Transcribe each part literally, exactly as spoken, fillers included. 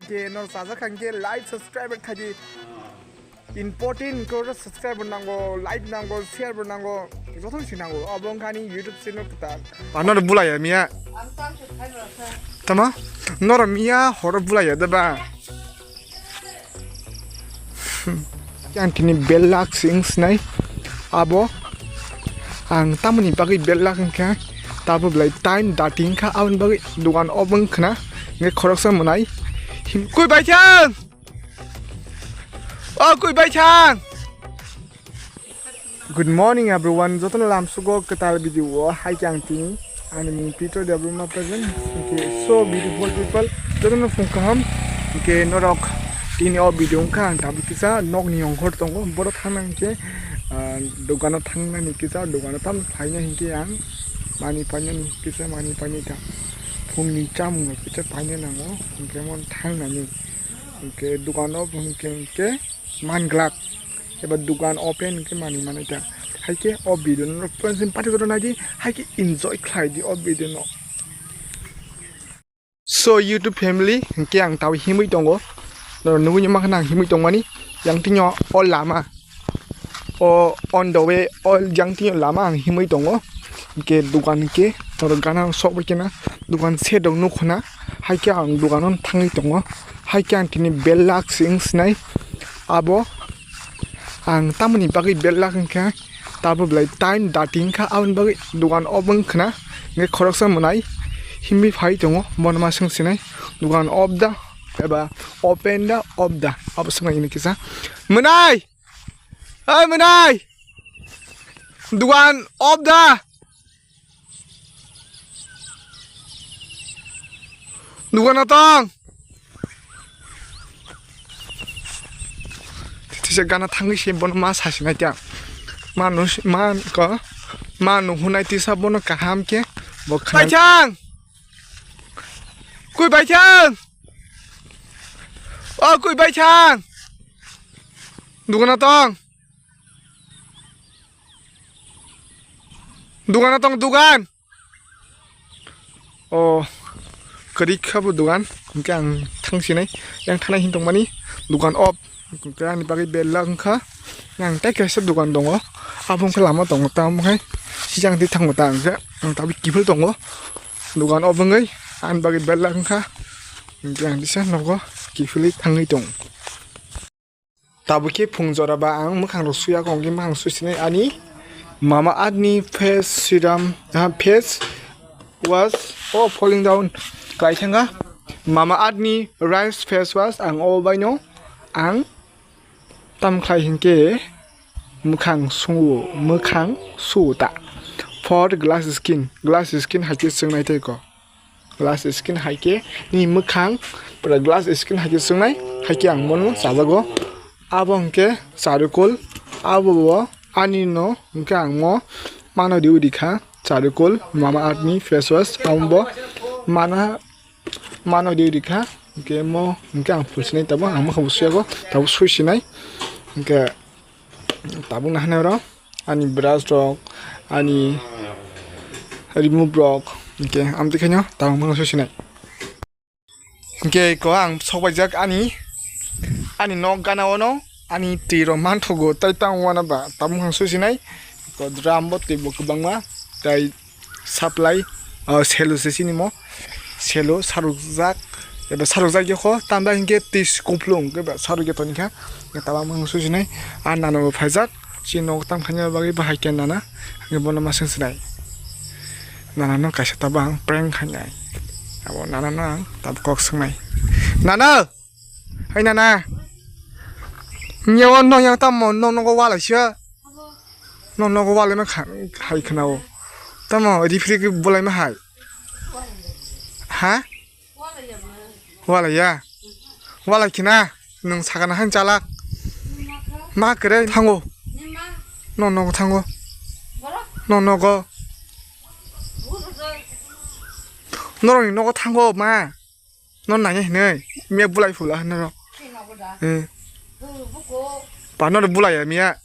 Ke no sajak khan ke like subscribe khai di. Important ko subscribe nango, like nango, share bo nango. Joto si nango. Abo wngkha ani YouTube channel kwtal. Ba noro bulaya miya. Tama? Noro miya horo bulaya da ba. Yang tini belak sing sinai. Abo ang tamoni bagwi belak wngkha. Tabo belai time dating kha aboni bagwi dugan off wngkhna. Nge khoroksa mwnai. Him-, koi bai thang? O koi bai thang? Good morning everyone. Jotono lamsugo kwtal video o hai khe ang tini ani mung Peter Debbarma present. Hwnkhe so beautiful people, jotono phung kaham. Hwnkhe norok tini o video wngkha ang tabuk kisa nokni ongkhor tongo. Borok thangna hwnkhe, ah, dogano thangnani kisa, dogano tam phaina hwnkhe ang mani painani kisa, mani painai ta. Phungni chamung kisa paina nango, hwnkhe mon thangnani. Hwnkhe dogano hwnkhe, hwnkhe man glak eba dugan open khe manwi manai ta. Hai khe o video no pura sin pati jora nai di, hai khe enjoy khlai di o video no. So YouTube family, hwnkhe ang tabuk himwi tongo. Norok nugwi mankha ang himwi tongmani. Yang tini o lama, o on the way, o yang tini o lama ang himwi tongo. Hwnkhe dugan hwnkhe norok gana sok bai khe na dugan shed rok nukho na. Hai khe ang dogano thangwi tongo. Hai khe ang tini belak se wng sinai. Abo ang tamoni bagwi belak wngkha. Tabo belai time dating kha aboni bagwi dogan off wngkhna. Hwnkhe khoroksa mwnai himwi phai tongo. Bono ma swng sinai dogan off da eba open da off da abo swngna hini kisa. Mwnai! Oi mwnai! Dogan off da! Dogano tong. Tisa gana thangwi se bono ma sasinai ta. Ma no ma ko ma no hunai tisa bono kaham khe bo khana. Bai thang. Koi bai thang. O koi bai thang. Dogano tong. Dogano tong dogan. O kwrwi kha bo dogan, hwnkhe ang thang sinai, yang thanai hin tongmani dogan off, hwnkhe ani bagwi belak wngkha, yang tei kaisa dogan tongo, abo wngkha lama tongo, tamo khe sijang twi thango ta hwnkhe ang tabuk kiphil tongo, dogan off wngwi ani bagwi belak wngkha, hwnkhe ang tisa nogo kiphilwi thangwi tongo. Tabuk khe phung jora ba ang mwkhang rok suya kong khe mwkhang sui sinai ani Mama Earth ni face serum, ah, face wash o falling down klai thanga Mama Earth ni rice face wash ang o bai no ang tam khlai hinkhe mwkhang suo mwkhang suo ta for glass skin, glass skin hai khe swngnai tei ko. Glass skin hai khe ni mwkhang pura glass skin hai khe swngnai, hai khe ang bono chajago. Abo hwnkhe charcoal, abo bo ani no hwnkhe ang mo mano riwi rikha charcoal Mama Earth ni face wash, amo bo mana mano riwi rikha, hwnkhe mo hwnkhe ang phulsinai tabuk ang mwkhang bo suyago tabuk sui sinai hwnkhe. Tabuk nahanai oro ani brush rok, ani remove rok, hwnkhe amtwi khaino tabuk mano susinai. Hwnkhe ko ang sokbaijak ani, ani nok gana ono ani twi rok manthogo, tai tang wana ba tabuk ang susinai. Ko drum bo twi bo kwbangma tai supply, ah, selo se sini mo. Selo sarukjak, eba sarukjak yokho, tamda hinkhe twi kupulung khe ba sarukya tongkha. Tabang mung susinai, ah, nana bo phaijak, chini nogo tang khaina bagwi bahai khe nana, hinkhe bono ma swng sinai. Nana no kaisa tabang prank khainai. Abo nana no ang tabuk kok swngnai. Nana! Hai nana! Nyawa no yang tamo no nogo walai sia. No nogo walai ma kha-, hai khna o. Tamo referee khe bolai ma hai. Ha? Walai ya. Walai khna nwng sakana han chalak. Ma kre thango. No nogo thango. No nogo. Norokni nogo thango ma. No nanya hinui, miya bulai phula hinui rok. Eh. Pa no bulai ya miya.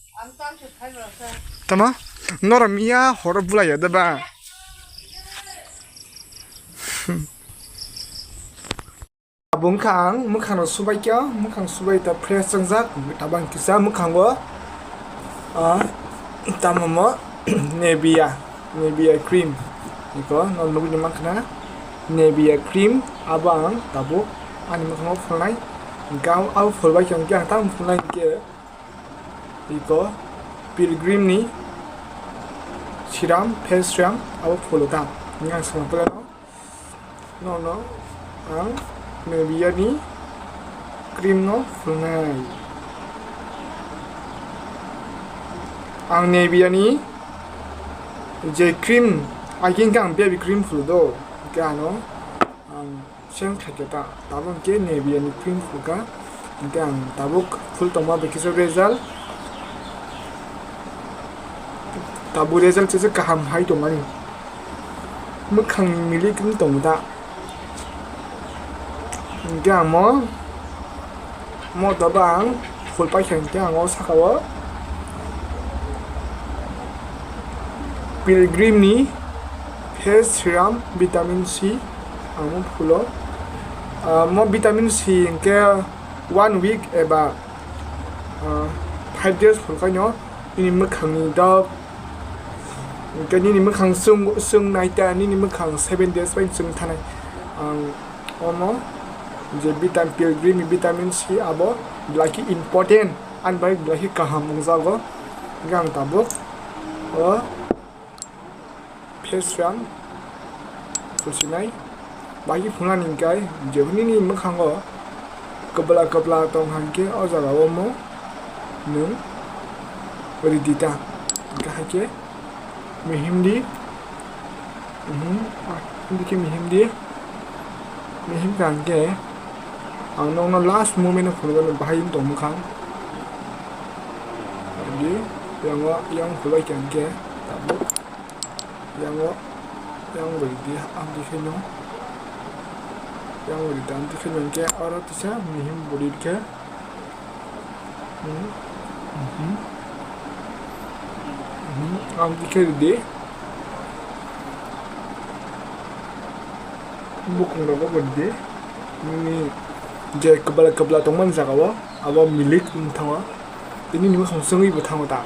Tama? Noro miya horo bulai ya deba. Abo wngkha ang mwkhang no subai khe, mwkhang subai ta fresh wngjak, tabang kisa mwkhango, ah, tamo mo Nivea, Nivea cream, iko no nugwi mankha na Nivea cream, abo ang tabuk ani mwkhango phulnai, hwnkhe ang abo phulbai khe, hwnkhe ang tamo phulnai hwnkhe iko Pilgrim ni serum, face serum, abo phulo ta, hwnkhe ang swngna pore no. Nono ang Nivea ni cream no phulnai. Ang Nivea ni je cream, I think ang baby cream phulo do, hwnkhe ano ang seng khaikhe ta, tabuk hwnkhe Nivea ni cream phulkha, hwnkhe ang tabuk phul tongma bai kisa result. Tabuk result se kaham hai tongmani. Mwkhang ni milik wng tongo da. Hwnkhe ang mo, mo tabuk ang phul paikha hwnkhe ang o saka o Pilgrim ni face serum vitamin C ang mo phulo. Ah, mo vitamin C hwnkhe one week eba, ah, five days phulkhaino nini mwkhangni dok, hwnkhe nini mwkhang chwng, chwng naita, nini mwkhang seven days bai chwng thanai. Ang omo je vitamin, Pilgrim ni vitamin C abo belai khe important, ani bai belai khe kaham wngjago. Hwnkhe ang tabuk o face serum phulsinai. Bahai phunani hwnkhe je nini mwkhango kwbla kwbla tong hwnkhe o jaga o mo nwng ridi ta. Hwnkhe hai khe mihim di, mhm, ah, hindi khe mihim di, mihim kha hwnkhe ang nokno last moment o phunukgo bahai wng tong mwkhang. Di, yang o, yang phulai kha hwnkhe tabuk. Yang o, yang bo ridi, ang di khe no. Yang bo ridi, ang di khe no hwnkhe oro kisa mihim bo ridi khe. Hmm. Mhm. Mhm. Ang di khe ridi. Bukung rogo bo ridi. Nini je kwbla kwbla tongmani jaga o, abo milik wng thango. Tini nini bwkhang chwngwi bo thango ta.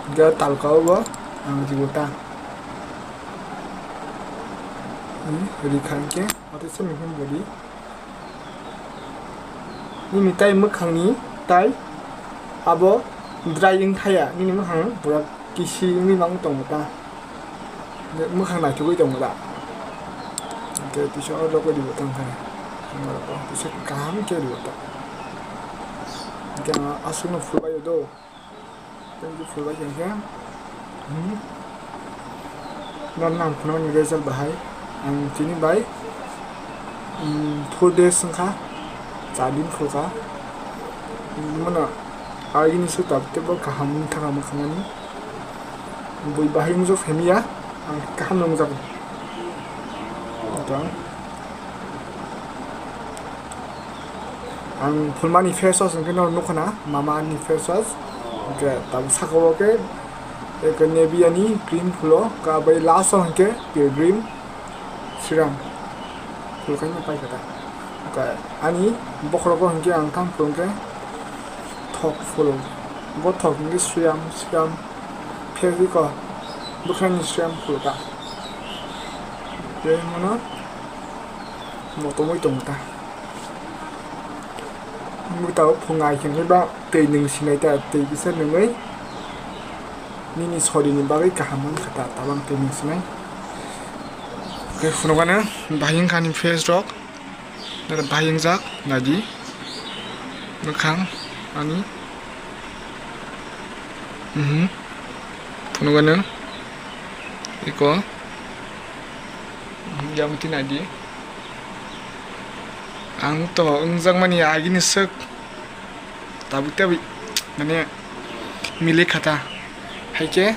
Hwnkhe talka o bo ang rigo ta. Hmm, rikha hwnkhe, watwi se mihim body. Nini tai mwkhangni tai abo dry wng thaya, nini mwkhang pura kisi wngwi mang tongo ta. Mwkhang naithogwi tongo da. Hwnkhe kisa o rogwi ribo tang khe. Kisa kaham khe ribo ta. Hwnkhe ang aswkno phulbaio do. Thank you for watching, okay? Hmm. Nang nang phunukni result bahai. Ang tini bai, hmm, four days wngkha. Char din phulkha. Mano agini se tabuk teibo kaham wngkha, kaham wngkha mani. Bui bahai wngjak phaimya. Ang kaham wngjago. Tong. Ang phulmani face wash hwnkhe no nukha na, Mamaearth ni face wash. Hwnkhe tabuk saka o khe, eke Nivea ni cream phulo, ka bai last o hwnkhe Pilgrim serum. Phulkhaino paikha ta. Hwnkhe ani bokhorogo hwnkhe ang thang phulung khe thok phulo. Bo thok hwnkhe serum, serum, face iko bwkhrani serum phulo ta. Tei mono. Motomwi tongo ta. Mwtao phung ai hwnkhe ba twi nwng sinai ta, twi kisa nwngwi nini sorini bagwi kaham wngkha ta, tabang twi nwng sinai. Khe phunukgano bahai wngkha ani face rok, bahai wngjak naidi mwkhang ani. Mhm. Phunukgano iko. Yang twi naidi. Ang to wngjakmani agini swk tabuk tabuk mane milik kha ta. Hai khe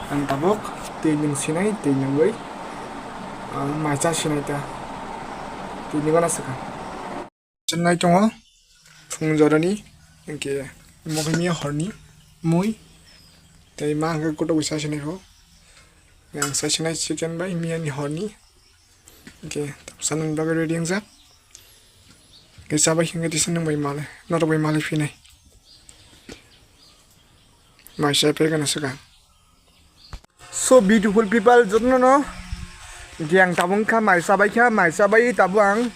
ang tabuk twi nwng sinai, twi nwngwi, ah, mai cha sinai ta. Twi nwngna swkang. Chwnai tongo phung jorani, hwnkhe omo khe miya horni mui, tei ma hwnkhe kotok bai chasinai kho. Yang chasinai chicken bai miyani horni, hwnkhe sanani bagwi ready wngjak. Kisa bai hingke tisa nung bai male, norok bai male phinai. Mai sai pegana swkang. So beautiful people, jotono no. Hingke ang tabuk wngkha mai chabai kha, mai chabai tabuk ang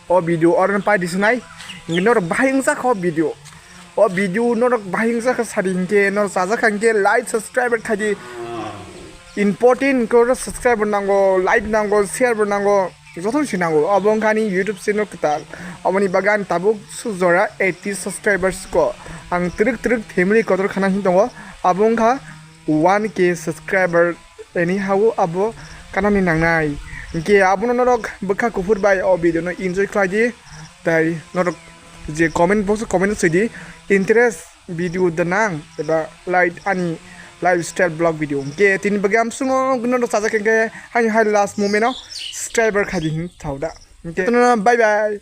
o video oro pai di sinai. Hingke norok bahai wngsa kha o video. O video norok bahai wngsa kha sadi hingke norok chajak kha hingke like, subscribe khai di. Important hingke oro subscribe bo nango, like nango, share bo nango. Jotono si nango. Abo wngkha ani YouTube channel kwtal. Aboni bagwi ang tabuk suk jora eighty subscribers ko. Ang twrwk twrwk family kotor khana hin tongo. Abo wngkha one K subscriber. Anyhow abo kanani nangnai. Hingke abono norok bwkha kuphur bai o video no enjoy khlai di. Tai norok je comment box o comment soi di. Interest video da nang eba light ani lifestyle vlog video. Hingke tini bagwi amsungo norok chajak hingke hani hai last moment o subscriber khai di hin thau da. Hingke bye bye.